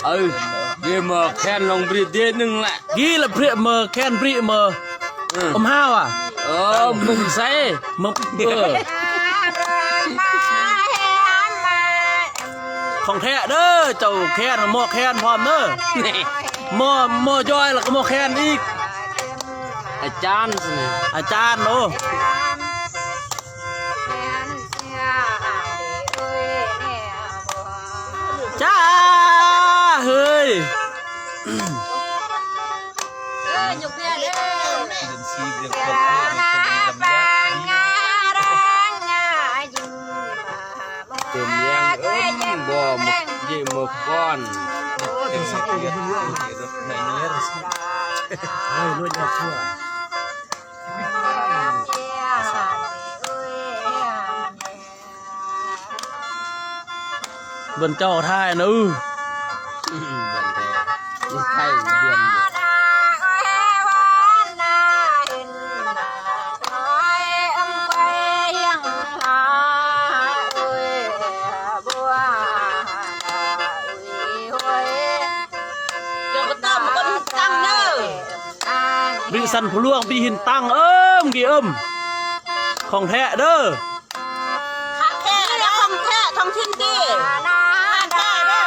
ເອີ ເດມາແຄນລອງບຣີດເດໜຶ່ງລະ ກີລະເພຣະເມີແຄນບຣີເມີ ເອີ ອມຫ້າວອະ ເອີ ມຶງໃສ ມຶງ ເອີ ຂອງແທ້ເດີ ເຈົ້າແຄນໝໍ້ແຄນພ້ອມເດີ ໝໍ້ ໝໍ້ຢອຍ ແລ້ວກໍໝໍ້ແຄນອີກ ອາຈານ ອາຈານ ໂອ້ ຈ້າເຮີ້ຍ ເອີ ຍົກເບຍເດີ ເຕີມແຍງເອີ້ມບໍ່ໝົກເຢໝົກກ້ອນ ເບິ່ງເຈົ້າທ່ານະ ບລິສັນຜູ້ຫຼວງ ບີຫີນຕັງ ເອີ້ມ ກີເອີ້ມ ຂອງແທ້ເດີ ຂອງແທ້ເດີ ຂອງແທ້ ຂອງຈິງດີ ຂອງແທ້ເດີ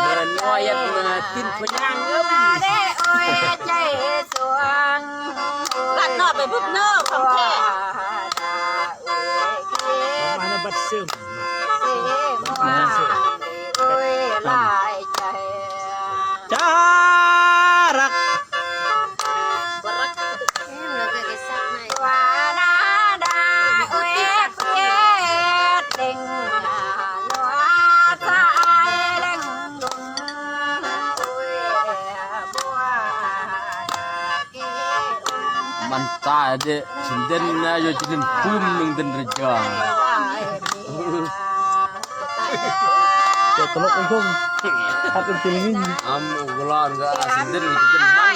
ເດີນ້ອຍ ເຮັດເມືອກິນຜູ້ຍ່າງ ເອີ້ມ ລັດນອກໄປບຶບເນີ ຂອງແທ້ ມາໃນບັດຊຶມ ມາເຊີ ຈ້າລັກ ມັນຕາຍເດ ຊິເດັ່ນນະ ຢູ່ທີ່ນັ້ນປຶ້ມໜຶ່ງເປັນລະຈອງ ເຈົ້າຕະຫຼົກເປັນຄົນ ຄັດເປັນຈິງ ອຳອຸກະລອນກໍຊິເດັ່ນ ຊິເດັ່ນມັນ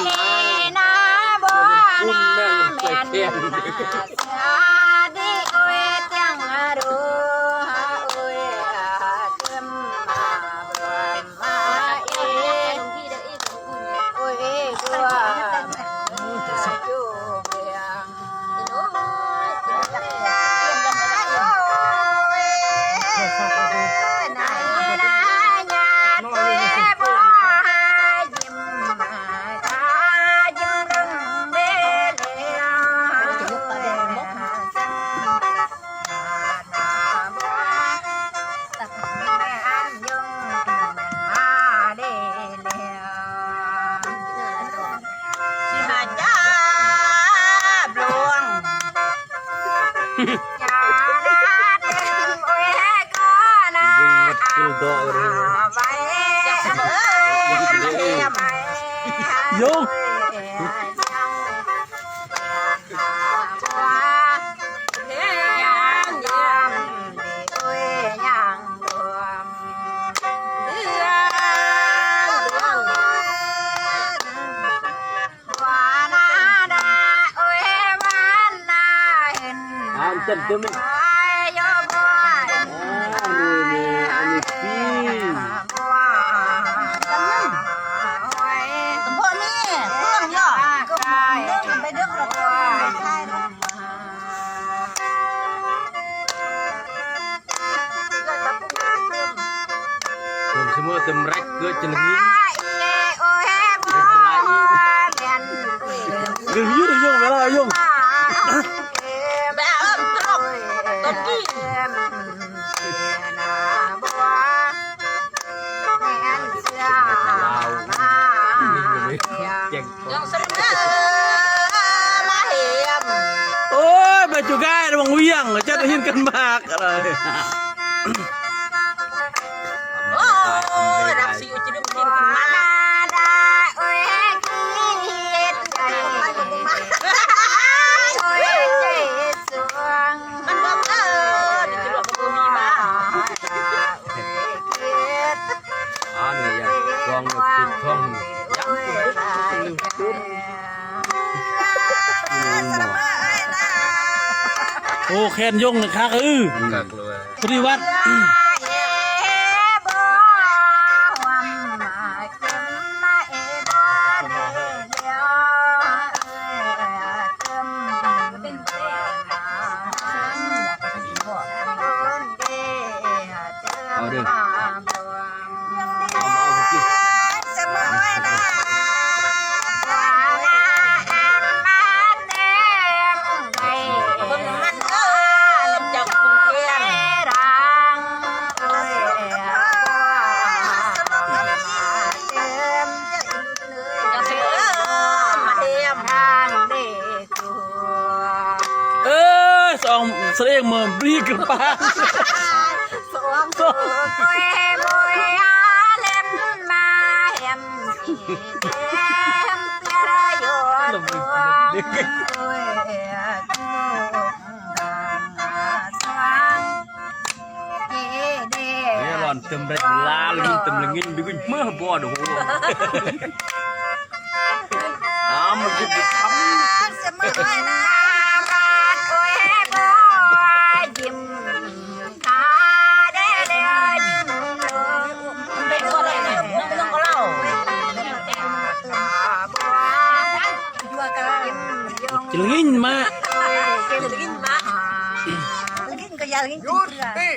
ປຶ້ມແມ່ນໄປແຄນ ຍົກ ອ່ານເຕັມໆ ອ່າ ນີ້ໆ ອັນນີ້ປີ ສຳໂພງນີ້ເຄື່ອງເນາະ ໄປດຶກແລ້ວກໍ Semua tem rek ke cenengi. Dừng yuk, dừng yuk, dừng yuk. Cek. ໂອ້ຍ ມາຈຸກາຍ ລະວັງວຽງ ຈັດຫີນກັນໝາກ ໂອ້ຍ ດັກຊິຢູ່ ຈະດຶງກິນກັນມາ ອັນນີ້ຢາກລອງເບິ່ງຕິດທ້ອງ ໂອ້ ແຄນຍົງນີ້ຄັກ ເອີ ຄັກເລີຍ ປະຕິວັດ. ເທຣມາບຣີກະປາ ເລລອນເຕີມໄດ້ລາລະງິນເຕີມລະງິນ ດຶງມາບໍ່ ໂອ້ໂຫ ອ້າວ ມັນຄືຄຳ ຈະລະງິນມາ ຈະລະງິນມາ ລະງິນກະຢ່າລະງິນ ຢຸດຕິ.